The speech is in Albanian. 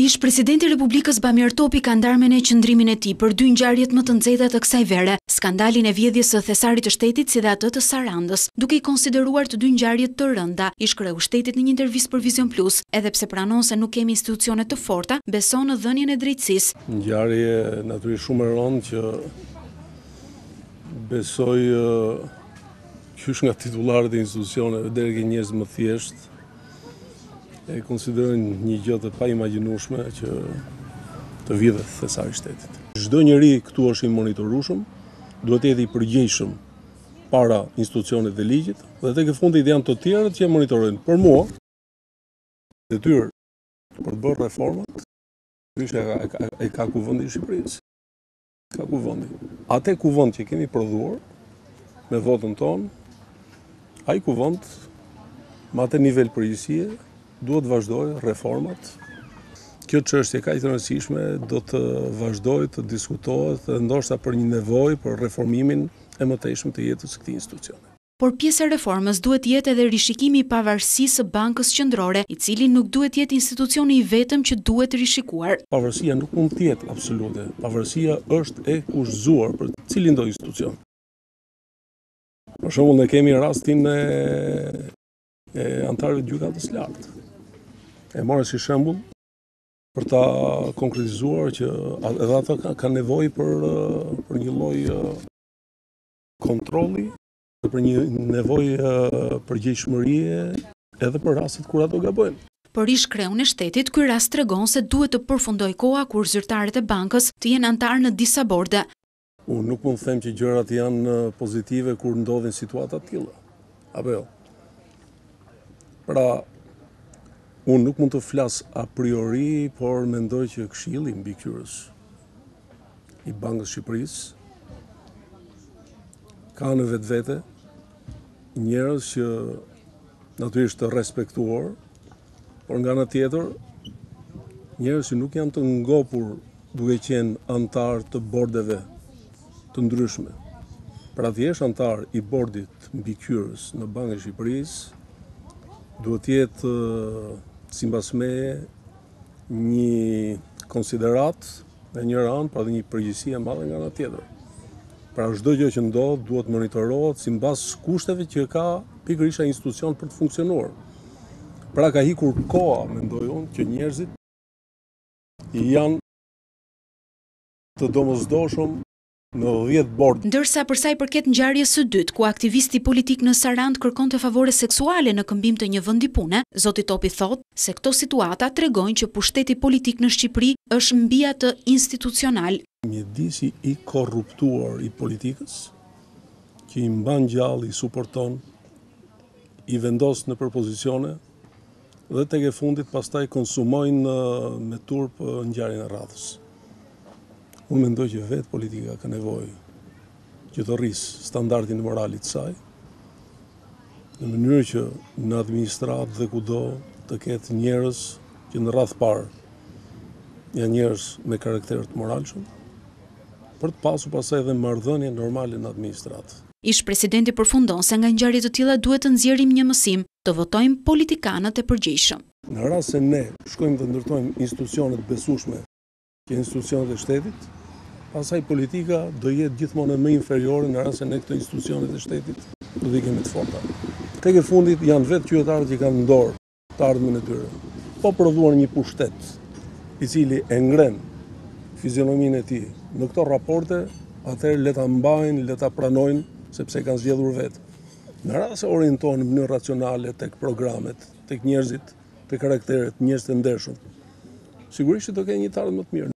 Ish-presidenti i Republikës Bamir Topi ka ndarë me ne qëndrimin e tij për dy ngjarjet më të nxehta të kësaj vere, skandalin e vjedhjes së Thesarit të Shtetit si dhe atë të Sarandës, duke i konsideruar të dy ngjarjet të rënda. Ish-kreu i shtetit në një intervistë për Vizion Plus, edhe pse pranon se nuk kemi institucione të forta, beson në dhënien e drejtësisë. Ngjarje natyrisht shumë e rëndë që besoj qysh nga titullarët e institucioneve deri ke njerëz më të thjeshtë e konsiderojnë një gjë të paimagjinueshme që të vidhet thesari i shtetit. Çdo njeri këtu është i monitorueshëm, duhet të jetë i përgjegjshëm para institucionit dhe ligjit dhe tek e fundit janë të tjerët që e monitorojnë. Për mua, detyrë për të bërë reformat, e ka, e ka Kuvendi i Shqipërisë. Ka kuvendi. Atë kuvend që kemi prodhuar me votën tonë, ai kuvend me atë nivel përgjegjësie duhet të vazhdojë reformat. Kjo çështje kaq e rëndësishme do të vazhdojë të diskutohet dhe ndoshta për një nevojë për reformimin e mëtejshëm të jetës së këtij institucioni. Por pjesë e reformës duhet të jetë edhe rishikimi i pavarësisë së Bankës Qendrore, i cili nuk duhet të jetë institucioni i vetëm që duhet rishikuar. Pavarësia nuk mund të jetë absolute. Pavarësia është e kushtëzuar për cilindo institucion. Për shembull, ne kemi rastin e e anëtarëve të Gjykatës së Lartë. E marr si shembull për ta konkretizuar që edhe ata kanë nevojë për për një lloj kontrolli dhe për një nevojë përgjegjshmërie edhe për rastet kur ato gabojnë. Për ish-kreun e shtetit, ky rast tregon se duhet të përfundojë koha kur zyrtarët e bankës të jenë anëtarë në disa borde. Unë nuk mund të them që gjërat janë pozitive kur ndodhin situata të tilla. Apo jo? Pra, unë nuk mund të flas a priori, por mendoj që Këshilli Mbikëqyrës i Bankës së Shqipërisë ka në vetvete njerëz që natyrisht të respektuar, por nga ana tjetër njerëz që nuk janë të ngopur duke qenë anëtarë të bordeve të ndryshme. Pra të jesh anëtar i bordit mbikëqyrës në Bankën e Shqipërisë, duhet të jetë simbas meje një konsideratë nga njëra anë, pra dhe një përgjegjësi e madhe nga ana tjetër. Pra çdo gjë që ndodh duhet monitorohet simbas kushteve që ka pikërisht ai institucion për të funksionuar. Pra ka ikur koha, mendoj unë, që njerëzit janë të domosdoshëm në 10 borde. Ndërsa për sa i përket ngjarjes së dytë, ku aktivisti politik në Sarandë kërkonte favore seksuale në këmbim të një vendi pune, zoti Topi thotë se këto situata tregojnë që pushteti politik në Shqipëri është mbi atë institucional. Mjedisi i korruptuar i politikës, që i mban gjallë, i suporton, i vendos nëpër pozicione dhe tek e fundit pastaj konsumojnë me turp ngjarjen e radhës. Unë mendoj që vetë politika ka nevojë që të rrisë standardin e moralit të saj, në mënyrë që në administratë dhe kudo të ketë njerëz që në radhë parë janë njerëz me karakter të moralshëm, për të pasur pastaj edhe marrëdhënie normale në administratë. Ish-presidenti përfundon se nga ngjarje të tilla duhet të nxjerrim një mësim, të votojmë politikanët e përgjegjshëm. Në rast se ne shkojmë dhe ndërtojmë institucione të besueshme që institucionet e shtetit, pastaj politika do jetë gjithmonë më inferiore në rast se ne këto institucionet e shtetit do t'i kemi të forta. Tek e fundit janë vetë qytetarët që kanë në dorë të ardhmen e tyre. Po prodhuan një pushtet i cili e ngren fizionominë e tij në këto raporte, atëherë le ta mbajnë, le ta pranojnë, sepse e kanë zgjedhur vetë. Në rast se orientohen në mënyrë racionale tek programet, tek njerëzit, te karakteret, njerëz të ndershëm. Sigurisht që do kenë një të ardhme më të mirë.